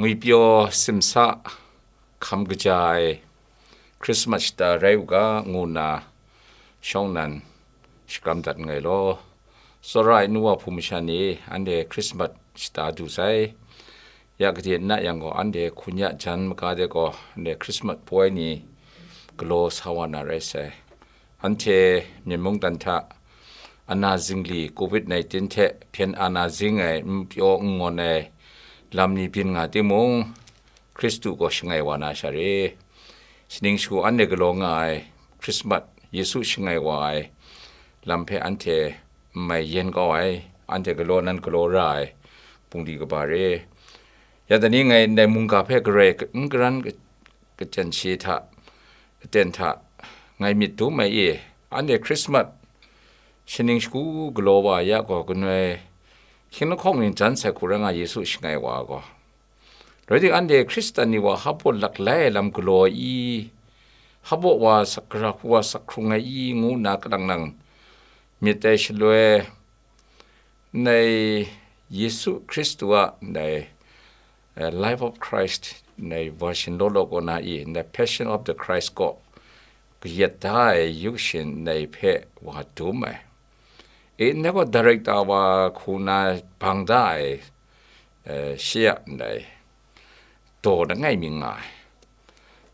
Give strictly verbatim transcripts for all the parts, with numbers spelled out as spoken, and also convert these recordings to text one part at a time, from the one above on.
ngwipyaw simsa hkam kaja ai Christmas shata rai u ga, ngu nna shawng nnan shakram dat nngai law. Tsawra ai nu wa hpung masha ni anhte Christmas shata du sai. Ya gade n na yang gaw, anhte hkun ya jan maga de gaw, anhte Christmas poi ni galaw sa wa na rai sai. Anhte Myen mungdan hta ana zingli covid nineteen hte hpyen ana zing ai, n pyaw n ngawn ai lam ni byin nga timung, Hkristu gaw shangai wa na sha re. Shaning shagu anhte galaw nga ai Hkrismat, Yesu shangai wa ai lam hpe anhte n mai yen kau ai, anhte galaw nan galaw ra ai bungli kaba re. Ya dai ni ngai ndai mungga hpe garai n karan kachyen she hta, aten hta ngai myit dum ai e, anhte Hkrismat shaning shagu galaw wa ya gaw, ganoi hkying lahkawng ning jan sai hku rai nga, Yesu shangai wa gaw. Rai timung, anhte Hkristan ni wa hpaw laklai ai lam galaw ai i, hpaw wa sak, gara hku wa sak hkrung ai i, ngu nna kalang nang myit ai shaloi, ndai Yesu Hkristu a ndai, eh, Life of Christ, ndai version law law kaw na i, ndai Passion of the Christ kaw kayat da ai yu shin ndai hpe wa dum ai. E, ndai gaw director wa hku na bang da ai, eh, shi a ndai daw langai mi nga ai.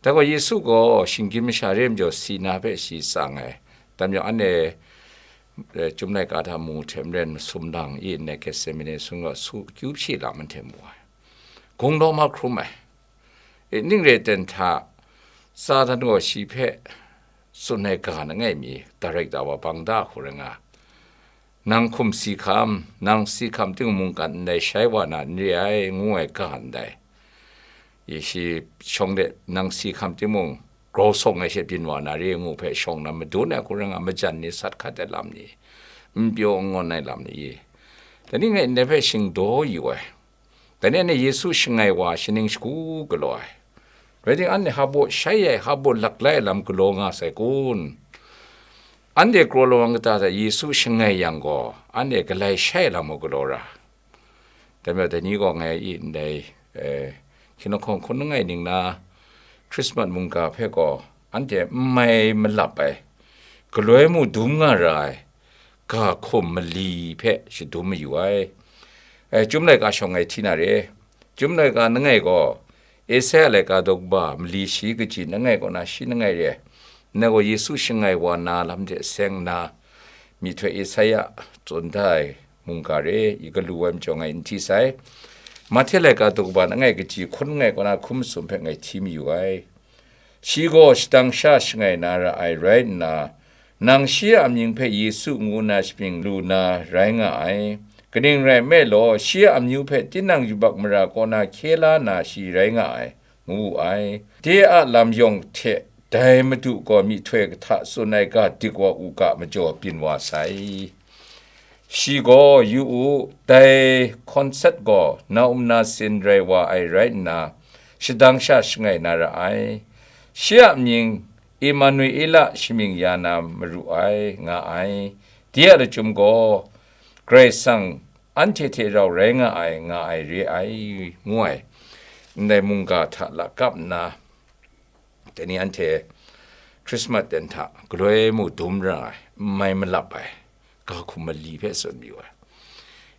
Dai gaw Yesu gaw shinggyim masha re ai majaw si na hpe shi tsang ai. Dai majaw anhte, eh, Chyum laika hta mu hte maren masum lang i nna Getsemane sung gaw su akyu hpyi lam anhte mu ai. Gungdaw mahkrum ai. E, ning re ten hta, Satan gaw shi hpe tsun ai ga langai mi, director wa bang da hku rai nga, nang hkum si hkam, nang si hkam ting mungkan ndai shai wa na n re ai, ngu ai ga ndai. I shi shawng de nang si hkam timung, grau sawng ai she byin wa na re ngu hpe shawng na madun ai hku rai nga, majan ni sat hkat ai lam ni, n pyaw n ngawn ai lam ni, dai ni ngai ndai hpe shingdaw yu ai. Dai ni anhte Yesu shangai wa shaning shagu galaw ai. Rai timung, anhte hpaw shai ai, hpaw laklai ai lam galaw nga sai kun? Anhte kraw lawang kata hta Yesu shangai yang gaw, anhte galai shai ai lam gaw galaw ra. Dai majaw, dai ni gaw ngai i ndai, eh, hkying lahkawng hkun langai ning na Hkrismat mungga hpe gaw, anhte n mai malap ai, galoi mu dum nga ra ai, ga hkum mali hpe shadum mayu ai. Eh, Chyum laika shawng ngai hti na re. Chyum laika langai gaw, Esaia laika daw kaba mali shi kaji langai kaw na shi langai re. Ngai gaw Yesu shangai wa na lam hte seng nna, myihtoi Esaia tsun da ai mungga re, i galu ai majaw ngai n hti sai. Mahte laika daw kaba langai kaji hkun langai kaw na hkun masum hpe ngai hti mayu ai. Shi gaw shadang sha shangai na ra ai rai nna, nang shi a amying hpe Yesu ngu na shamying lu na rai nga ai. Kaning rai nme law, shi a amyu hpe tinang yubak mara kaw na hkye la na shi rai nga ai, ngu wu ai. De a lam yawng hte dai Madu gaw myihtoi kahta tsun ai ga dik wa u ga majaw byin wa sai. Shi gaw, yu u, dai Kawnsat gaw na um na sin rai wa ai rai nna, shadang sha shangai na ra ai. Shi a mying Emanuela shamying ya na maru ai, nga ai. De a lachyum gaw, Karai Kasang anhte hte rau rai nga ai, nga ai re ai, ngu ai. Ndai mungga hta lakap nna, dai ni anhte Hkrismat ten hta galoi mu dum ra ai, n mai malap ai, ga hkum mali hpe tsun mayu ai.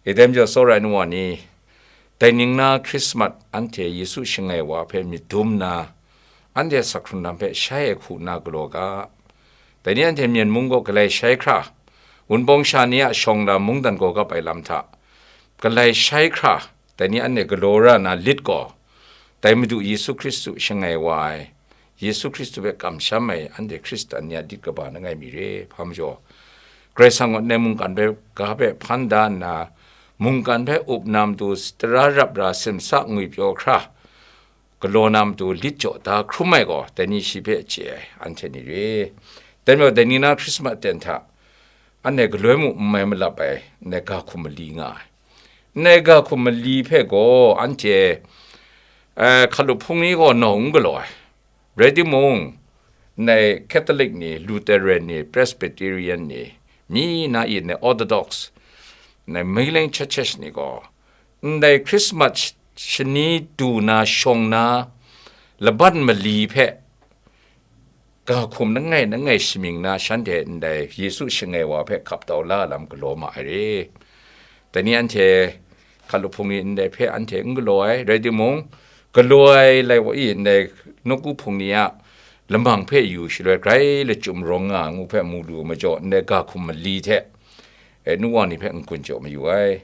E, dai majaw, tsawra ai nu wa ni, dai ning na Hkrismat anhte Yesu shangai wa hpe myit dum nna, anhte sak hkrung lam hpe shai ai hku nna galaw ga. Dai ni anhte Myen mung gaw galai shai hkra, Wunpawng sha ni a shawng lam mungdan gaw gap ai lam hta, galai shai hkra, dai ni anhte galaw ra na lit gaw, dai Madu Yesu Hkristu shangai wa ai, Yesu Hkristu hpe kamsham ai anhte Hkristan ni a lit kaba langai mi re. Hpa majaw, Karai Kasang gaw ndai mungkan hpe ga hpe hpan da nna, mungkan hpe up na matu tara rap ra simsa ngwipyaw hkra, galaw na matu lit jaw da hkrum ai gaw, dai ni shi hpe chye ai, anhte ni re. Dai majaw, dai ni na Hkrismat ten hta, anhte galoi mu n mai malap ai, ndai ga hkum mali nga ai. Ndai ga hkum mali hpe gaw anhte, eh, hkalup hpung ni gaw nawng n galaw ai. Rai timung, ndai Catholic ni, Lutheran ni, Presbyterian ni, mi na i ndai Orthodox, ndai Mainline Churches ni gaw, ndai Christmas shani du na shawng na laban mali hpe ga hkum langai langai shamying na shanhte ndai Yesu shangai wa hpe hkap tau la lam galaw ma ai re. Dai ni anhte hkalup hpung ni ndai hpe anhte n galaw ai, rai timung, galaw ai lai wa i ndai nawku hpung ni a lamang hpe yu shaloi grai lachyum rawng nga ai ngu hpe mu lu majaw, ndai ga hkum mali hte, e, nu wa ni hpe n-gun jaw mayu ai.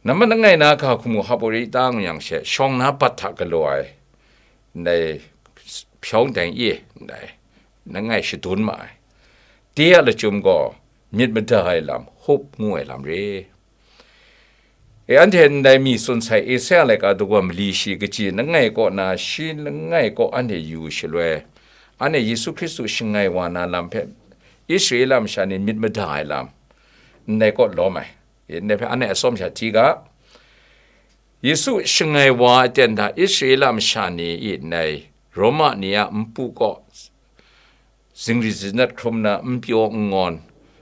Nambat langai na ga hkum u hap u rai ta ngu yang she, shawng na bat hta galaw ai, ndai hpyawng deng i, ndai, langai shadun ma ai. De a lachyum gaw myit mada ai lam, hope ngu ai lam re. E, anhte ndai mi tsun sai Esaia laika daw mali shi kaji langai kaw na, shi langai kaw anhte yu shaloi, anhte Yesu Hkristu shangai wa na lam hpe Israela masha ni myit mada ai lam, ndai kaw lawm ai. Ndai hpe anhte atsawm sha hti ga, Yesu shangai wa ai ten hta Israela masha ni i ndai Roma ni a npu kaw zingri zinat hkrum na n pyaw n ngawn,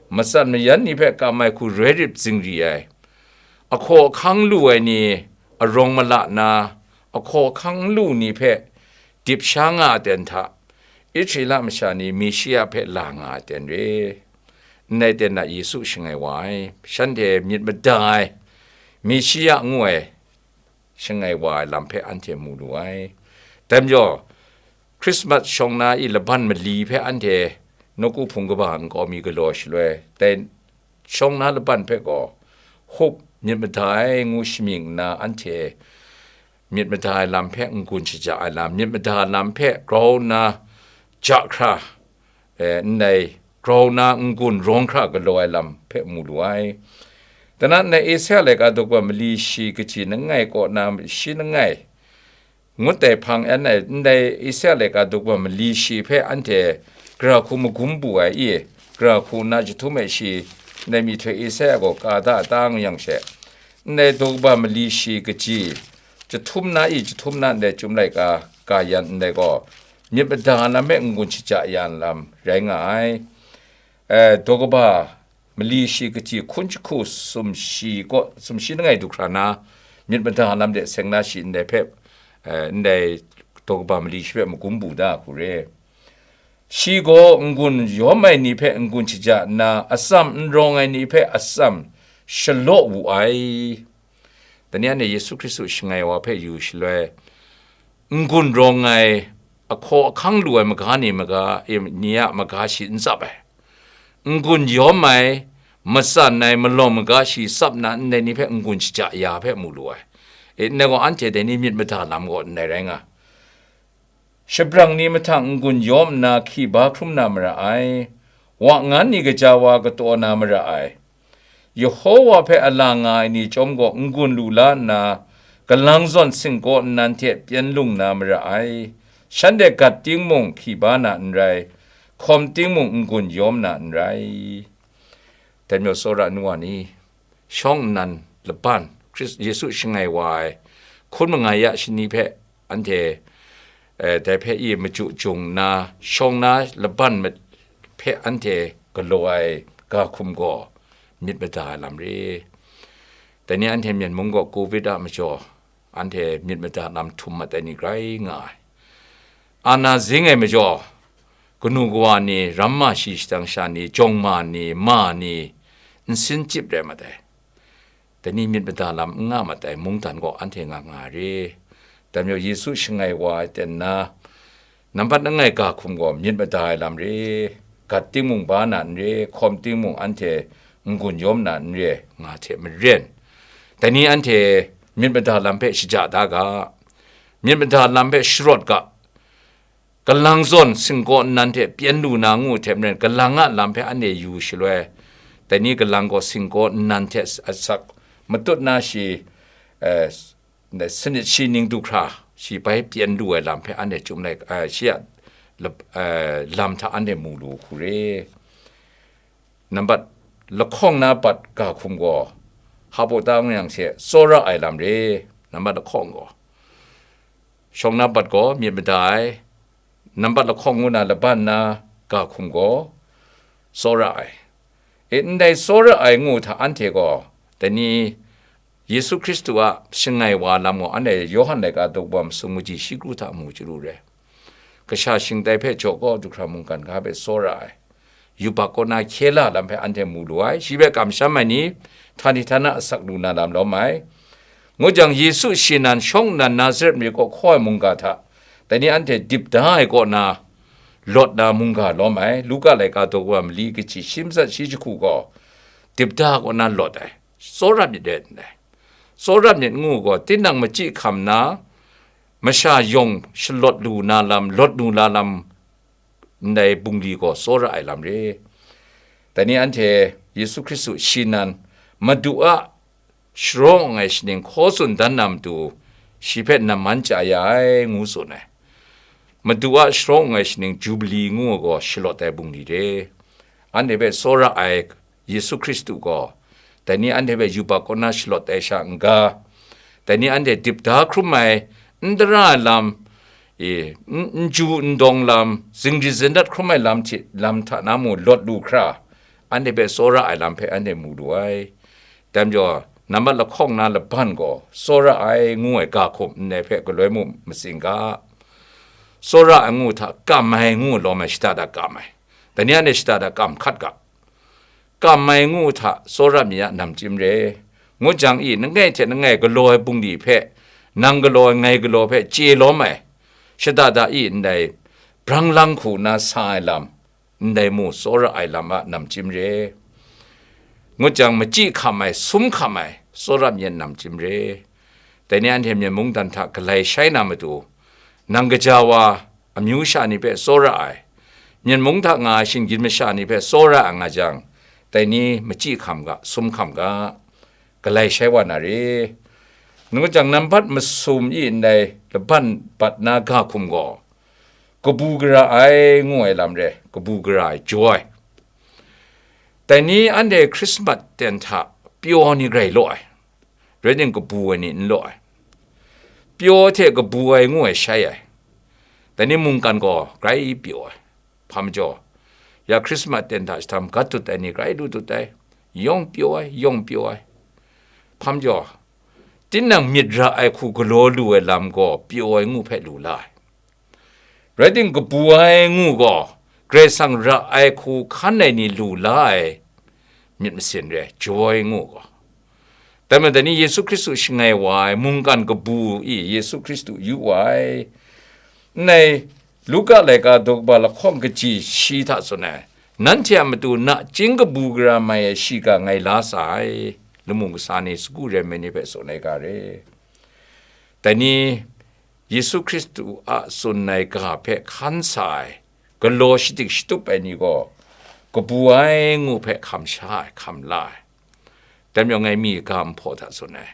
matsan mayan ni hpe kam ai hku roi rip zingri ai, ahkaw ahkang lu ai ni arawng mala na, ahkaw ahkang lu ni hpe dip sha nga ai ten hta, Israela masha ni Meshia hpe la nga ai ten re. Ndai ten na Yesu shangai wa ai, shanhte myit mada ai, Meshia ngu ai, shangai wa ai lam hpe anhte mu lu ai. Dai majaw, Krismas shawng na i laban mali hpe anhte nawku hpung kaba nkau mi galaw shaloi, dai shawng na laban hpe gaw, hkup myit mada ai ngu shamying nna, anhte myit mada ai lam hpe n-gun shaja ai lam, myit mada lam hpe grau nna ja hkra, e, ndai grau na n-gun rawng hkra galaw ai lam hpe mu lu ai. Dana ndai Esaia laika daw mali shi kaji langai kaw na shi langai ngut ai hpang yan ai, ndai Esaia laika daw mali shi hpe anhte gara hku magum bu ai i, gara hku na jahtum e shi ndai myihtoi Esaia gaw ka da a ta ngu yang she, ndai daw mali shi kaji jahtum na i jahtum na ndai Chyum laika ka yan ndai gaw, myit mada lam hpe n-gun shaja ya lam rai nga ai. E, daw kaba mali shi kaji hkun jahku sumshi kaw, sumshi langai du hkra na, myit mada lam de seng na shi ndai hpe, e, ndai daw kaba mali shi hpe magum bu da hku re. Shi gaw n-gun yawm ai ni hpe n-gun shaja nna, atsam n rawng ai ni hpe atsam shalaw wu ai. Dai ni anhte Yesu Hkristu shangai wa hpe yu shaloi, n-gun rawng ai, ahkaw ahkang lu ai maga ni maga, ni a maga shi n tsap ai. N-gun yawm ai, matsan ai, malawng maga shi tsap na ndai ni hpe n-gun shaja ya hpe mu lu ai. E, ndai gaw anhte dai ni myit mada lam gaw ndai rai nga. Shabrang ni mahtang n-gun yawm nna hki ba hkrum na mara ai, wa ngan ni kaja wa kataw na mara ai. Yehowa hpe a la nga ai ni chyawm gaw n-gun lu la nna, galang zawn singkaw nnan hte pyen lung na mara ai. Shanhte gat ting mung hki ba na n rai, hkawm ting mung n-gun yawm na n rai. Dai majaw tsawra nu wa ni, shawng nnan laban, Hkris-, Yesu shangai wa ai, hkun mangai ya shani hpe anhte, eh, dai hpe i machyu jung nna, shawng na laban ma-, hpe anhte galaw ai ga hkum gaw myit mada ai lam re. Dai ni anhte Myen mung gaw covid a majaw, anhte myit mada lam htum mat ai ni grai nga ai. Ana zing ai majaw, kanu kawa ni, ramma shi shadang sha ni, jawng ma ni, ma ni, nsin chyip rai mat ai. Dai ni myit mada lam n nga mat ai mungdan gaw anhte nga nga ai re. Dai majaw Yesu shangai wa ai ten na, nambat langai ga hkum gaw myit mada ai lam re, gat ting mung ba na n re, hkawm ting mung anhte n-gun yawm na n re, nga hte maren. Dai ni anhte myit mada lam hpe shaja da ga, myit mada lam hpe sharawt ga, galang zawn singkaw nnan hte pyen lu na ngu hte maren, galang a lam hpe anhte yu shaloi, dai ni galang gaw singkaw nnan hte asak matut na shi, eh, sanit shi ning du hkra, shi bai pyen lu ai lam hpe anhte Chyum lai, eh, shi a lap-, eh, lam hta anhte mu lu hku re. Nambat lahkawng na bat ga hkum gaw, hpa ta ngu yang she, tsawra ai lam re. Nambat lahkawng gaw, shawng na bat gaw myit mada ai. Nambat lahkawng ngu na laban na ga hkum gaw, tsawra ai. E, ndai tsawra ai ngu hta anhte gaw, dai ni Yesu Hkristu a shangai wa lam gaw anhte Yawhan laika daw masum kaji shi kru hta mu chyalu re. Kasha shingtai hpe jaw kau du hkra mungkan ga hpe tsawra ai, yubak kaw na hkye la lam hpe anhte mu lu ai, shi hpe kamsham ai ni, htani htana asak lu na lam lawm ai. Ngu jang, Yesu shi nan shawng nnan Nazaret mare kaw hkaw ai mungga hta, dai ni anhte dip da ai kaw na lawt na mungga lawm ai. Luka laika daw mali kaji shi matsat shi jahku gaw dip da kaw na lawt ai, tsawra myit re ndai. Tsawra myit ngu gaw, tinang machyi hkam na, masha yawng shalawt lu na lam, lawt lu na lam, ndai bungli gaw tsawra ai lam re. Dai ni anhte Yesu Hkristu shi nan, Madu a sharawng ai shaning hkaw tsun dan na matu, shi hpe namman chya ya ai, ngu tsun ai. Madu a sharawng ai shaning Jubili ngu ai gaw shalawt ai bungli re. Anhte hpe tsawra ai Yesu Hkristu gaw, dai ni anhte hpe yubak kaw na shalawt ai sha n-ga, dai ni anhte dip da hkrum ai, n tara ai lam, e, n, n ju n dawng lam, zingri zindat hkrum ai lam hte lam hta na mu lawt lu hkra, anhte hpe tsawra ai lam hpe anhte mu lu ai. Dai majaw, nambat lahkawng na laban gaw tsawra ai ngu ai ga hkum ndai hpe galoi mung matsing ga, tsawra ai ngu hta kam ai ngu lawm ai shada da kam ai, dai ni anhte shada da kam hkat ga, kam ai ngu hta tsawra mi a namchyim re. Ngut jang i, langai hte langai galaw ai bungli hpe, nang galaw ai, ngai galaw hpe chye lawm ai, shada da i ndai brang lang hku na sa ai lam, ndai mu tsawra ai lam a namchyim re. Ngut jang, machyi hkam ai, sum hkam ai, tsawra mi a namchyim re. Dai ni anhte Myen mungdan hta galai shai na matu, nang gaja wa amyu sha ni hpe tsawra ai, Myen mung hta nga ai shinggyim masha ni hpe tsawra ai nga jang, dai ni machyi hkam ga, sum hkam ga, galai shai wa na re. Ngut jang, nambat masum i ndai laban bat na ga hkum gaw, kabu gara ai ngu ai lam re, kabu gara ai, joy. Dai ni anhte Hkrismat ten hta pyaw ni grai law ai, rai timung, kabu ai ni n law ai. Pyaw hte kabu ai ngu ai shai ai. Dai ni mungkan gaw grai pyaw ai. Hpa majaw, ya Hkrismat ten hta jahtam gat dut ai ni grai lu dut ai, yawng pyaw ai, yawng pyaw ai. Hpa majaw, tinang myit ra ai hku galaw lu ai lam gaw pyaw ai ngu hpe lu la ai. Rai timung, kabu ai ngu gaw, Karai Kasang ra ai hku hkan ai ni lu la ai myit masin re, joy ngu gaw. Dai majaw, dai ni Yesu Hkristu shangai wa ai mungkan kabu i Yesu Hkristu yu wa ai. Ndai Luka laika daw kaba lahkawng kaji shi hta tsun ai, nanhte a matu nachying kabu gara mai ai shiga ngai la sa ai, lamu kasa ni, sagu rem ai ni hpe tsun ai ga re. Dai ni Yesu Hkristu a tsun ai ga hpe hkan sa ai, galaw shadik shatup ai ni gaw, kabu ai ngu hpe hkam sha ai, hkam la ai. Dai majaw, ngai mi ga nhpaw hta tsun ai,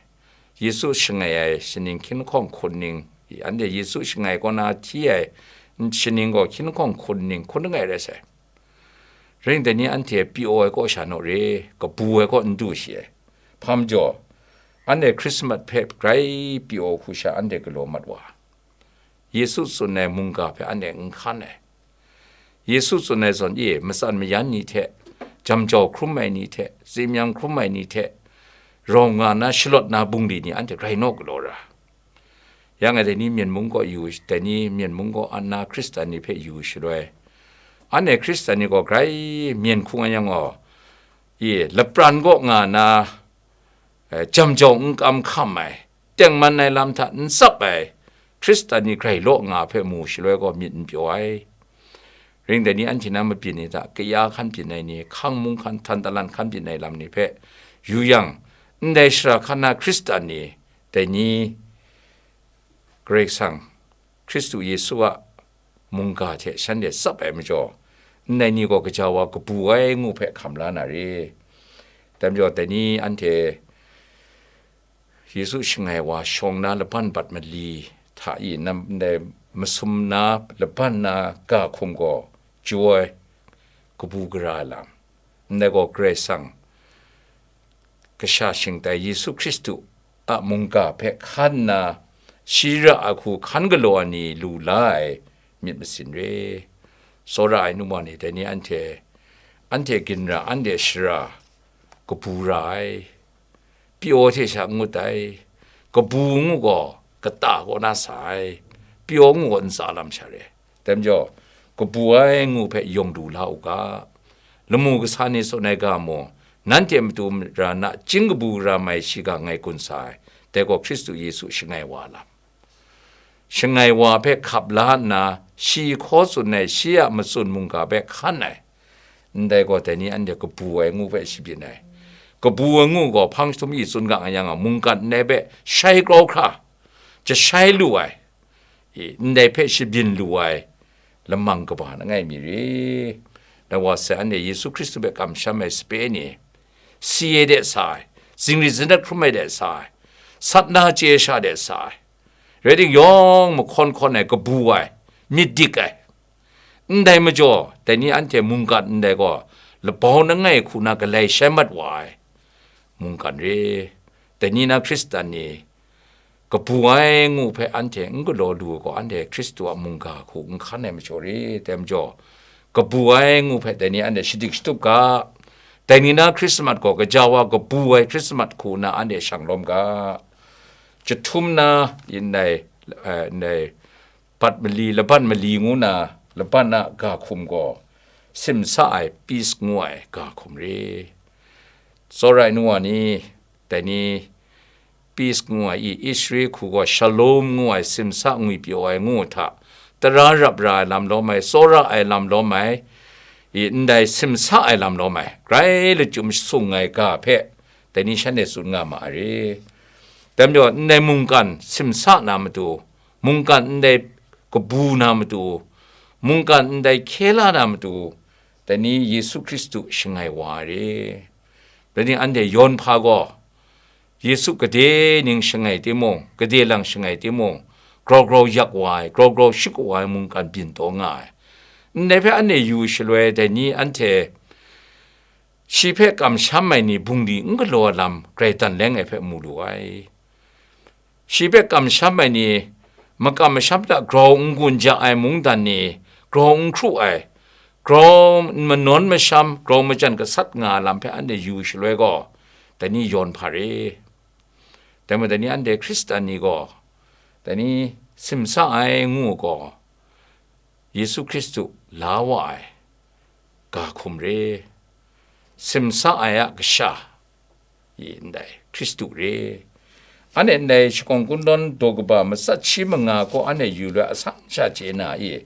Yesu shangai ai shaning hkying lahkawng hkun ning, anhte Yesu shangai kaw na hti ai shaning gaw hkying lahkawng hkun ning hkun langai rai sai. Rai timung, dai ni anhte pyaw ai kaw sha naw re, kabu ai kaw n du shi ai. Hpa majaw, anhte Hkrismat hpe grai pyaw hku sha anhte galaw mat wa, Yesu tsun ai mungga hpe anhte n hkan ai. Yesu tsun ai zawn e, matsan mayan ni hte, jam jau hkrum ai ni hte, tsi myang hkrum ai ni hte, rawng nga na, shalawt na bungli ni anhte grai naw galaw ra. Ya ngai dai ni Myen mung kaw yu, dai ni Myen mung kaw an na Hkristan ni hpe yu shaloi, anhte Hkristan ni gaw grai myen hku nga yang gaw, e, lapran kaw nga na, eh, jam jau n kam hkam ai, tengman ai lam hta n tsap ai Hkristan ni grai law nga hpe mu shaloi gaw myit n pyaw ai. Rai timung, dai ni anhte na mabyin ni hta, kaya hkan byin ai ni, hkang mung hkan, htan talan hkan byin ai lam ni hpe yu yang, ndai shara hkan na Hkristan ni, dai ni Karai Kasang, Hkristu Yesu a mungga hte shanhte tsap ai majaw, ndai ni gaw gaja wa kabu ai ngu hpe hkam la na re. Dai majaw, dai ni anhte Yesu shangai wa shawng na laban bat mali hta i nam, ndai masum na laban na ga hkum gaw, joy, kabu gara ai lam, ndai gaw Karai Kasang, Kasha shingtai Yesu Hkristu a mungga hpe hkan nna, shi ra ai hku hkan galaw ai ni lu la ai myit masin re. Tsawra ai nu wa ni, dai ni anhte, anhte ginra, anhte shara, kabu ra ai, pyaw hte sha n ngut ai, kabu ngu gaw kata kaw na sa ai, pyaw ngu gaw ntsa lam sha re. Dai majaw, kabu ai ngu hpe yawng du la u ga, lamu kasa ni tsun ai ga mung, nanhte matu mara nachying kabu gara mai shiga ngai gun sa ai, dai gaw Hkristu Yesu shangai wa lam. Shangai wa hpe hkap la nna, shi hkaw tsun ai, shi a matsun mungga hpe hkan ai. Ndai gaw, dai ni anhte kabu ai ngu hpe shabyin ai. Kabu ai ngu gaw, hpang jahtum e tsun ga nga yang a, mungkan ndai hpe shai grau hkra, jashai lu ai, i, ndai hpe shabyin lu ai lamang kaba langai mi re. Dai wa sai anhte Yesu Hkristu hpe kamsham ai sape ni, si ai de sa ai, zingri zingrat hkrum ai de sa ai, sat na chye sha de sa ai, rai tingyawng mahkawn hkawn ai, kabu ai, myit dik ai. Ndai majaw, dai ni anhte mungkan ndai gaw, labau langai hku na galai shai mat wa ai mungkan re. Dai ni na Hkristan ni, kabu ai ngu hpe anhte n galaw lu ai gaw, anhte Hkristu a mungga hku n hkan ai majaw re. Dai majaw, kabu ai ngu hpe dai ni anhte shadik shatup ga. Dai ni na Hkrismat gaw, gaja wa kabu ai Hkrismat hku na anhte shang lawm ga. Jahtum na, ndai, eh, ndai, bat mali, laban mali ngu na, laban a ga hkum gaw, simsa ai, peace ngu ai ga hkum re. Tsawra ai nu wa ni, dai ni, peace ngu ai, i, Ishri hku gaw, shalom ngu ai, simsa ngwipyaw ai ngu hta, tara rap ra ai lam lawm ai, tsawra ai lam lawm ai, i, ndai simsa ai lam lawm ai, grai lachyum sung ai ga hpe, dai ni shanhte tsun nga ma ai re. Dai majaw, ndai mungkan simsa na matu, mungkan ndai kabu na matu, mungkan ndai hkye la na matu, dai ni Yesu Hkristu shangai wa ai re. Dai ni anhte yawn hpa gaw, Yesu gade ning shangai timung, gade lang shangai timung, grau grau yak wa ai, grau grau shakaw ai mungkan byin taw nga ai. Ndai hpe anhte yu shaloi, dai ni anhte shi hpe kamsham ai ni bungli n galaw ai lam grai dan leng ai hpe mu lu ai. Shi hpe kamsham ai ni, makam masham hta grau n gun ja ai mungdan ni, grau n hkru ai, grau n manawn masham, grau majan gasat nga ai lam hpe anhte yu shaloi gaw, dai ni yawn hpa re. Dai majaw, dai ni anhte Hkristan ni gaw, dai ni simsa ai ngu gaw, Yesu Hkristu la wa ai ga hkum re, simsa ai a kasha, i ndai Hkristu re. Anhte ndai Shakawn Kungdawn daw kaba matsat shi manga gaw anhte yu loi asan sha chye na i,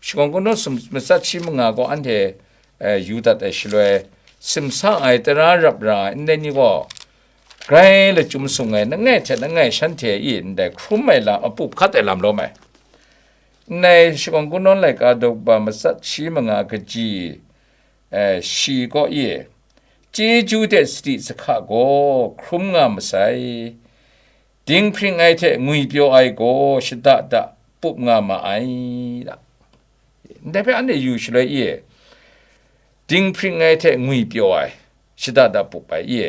Shakawn Kungdawn sum-, matsat shi manga gaw anhte, eh, yu dat ai shaloi, simsa ai, tara rap ra ai ndai ni gaw, grai lachyum sung ai, langai hte langai shanhte i ndai hkrum ai lam, apup hkat ai lam lawm ai. Ndai Shakawn Kungdawn laika daw kaba matsat shi manga kaji, eh, shi kaw i, chyeju hte sadi sahka gaw hkrum nga masai, dinghpring ai hte ngwipyaw ai gaw shada da pup nga ma ai, da. Ndai hpe anhte yu shaloi i, dinghpring ai hte ngwipyaw ai, shada da pup ai i,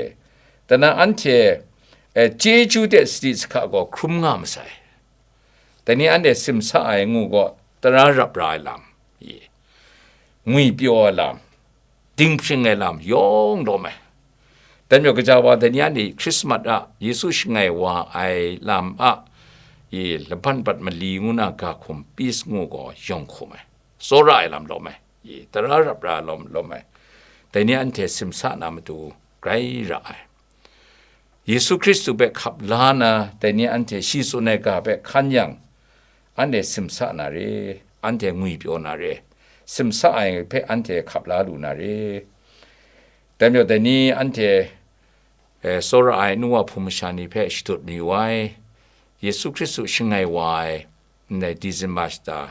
dai na anhte, eh, chyeju hte sadi sahka gaw hkrum nga masai. Dai ni anhte simsa ai ngu gaw, tara rap ra ai lam, i, ngwipyaw ai lam, dinghpring ai lam yawng lawm ai. Dai majaw, gaja wa dai ni anhte Hkrismat a Yesu shangai wa ai lam a, i, laban bat mali ngu na ga hkum, peace ngu gaw yawng hkum ai, tsawra ai lam lawm ai, i, tara rap ra ai lam lawm ai. Dai ni anhte simsa na matu grai ra ai. Yesu Hkristu hpe hkap la na, dai ni anhte shi tsun ai ga hpe hkan yang, anhte simsa na re, anhte ngwipyaw na re, simsa ai hpe anhte hkap la lu na re. Dai majaw, dai ni anhte, eh, tsawra ai nu wa hpung masha ni hpe shadut mayu ai, Yesu Hkristu shangai wa ai, ndai December shata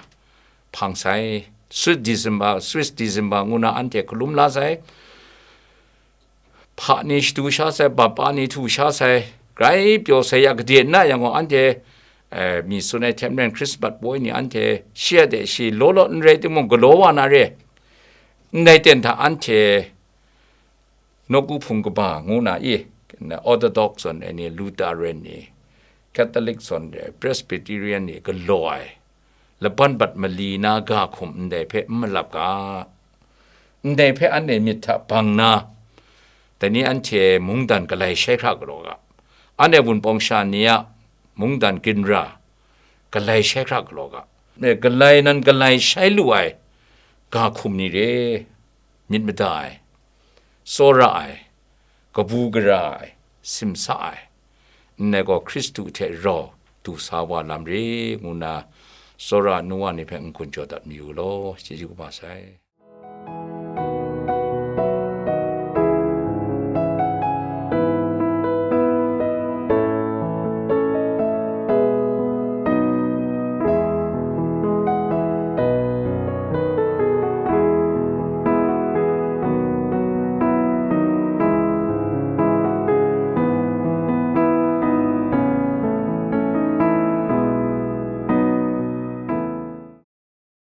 hpang sai, Swiss December, Swiss December ngu na anhte hkalum la sai, hpa ni shadu sha sai, bapa ni htu sha sai, grai pyaw sai ya, gade n na yang gaw, anhte, eh, mi tsun ai hte maren Hkrismat poi ni anhte shi a de shi law law n rai timung, galaw wa na re, ndai ten hta anhte nawku hpung kaba ngu na i, Orthodox zawn ai ni, Lutheran ni, Catholic zawn ai, Presbyterian ni galaw ai, laban bat mali na ga hkum ndai hpe n malap ga, ndai hpe anhte myit hta bang na, dai ni anhte mungdan galai shai hkra galaw ga, anhte Wunpawng sha ni a mungdan ginra, galai shai hkra galaw ga. E, galai nan galai shai lu ai ga hkum ni re, myit mada ai, tsawra ai, kabu gara ai, simsa ai, ndai gaw Hkristu hte rau du sa wa lam re, ngu nna tsawra nu wa ni hpe n-gun jaw dat mayu law, chyeju kaba sai.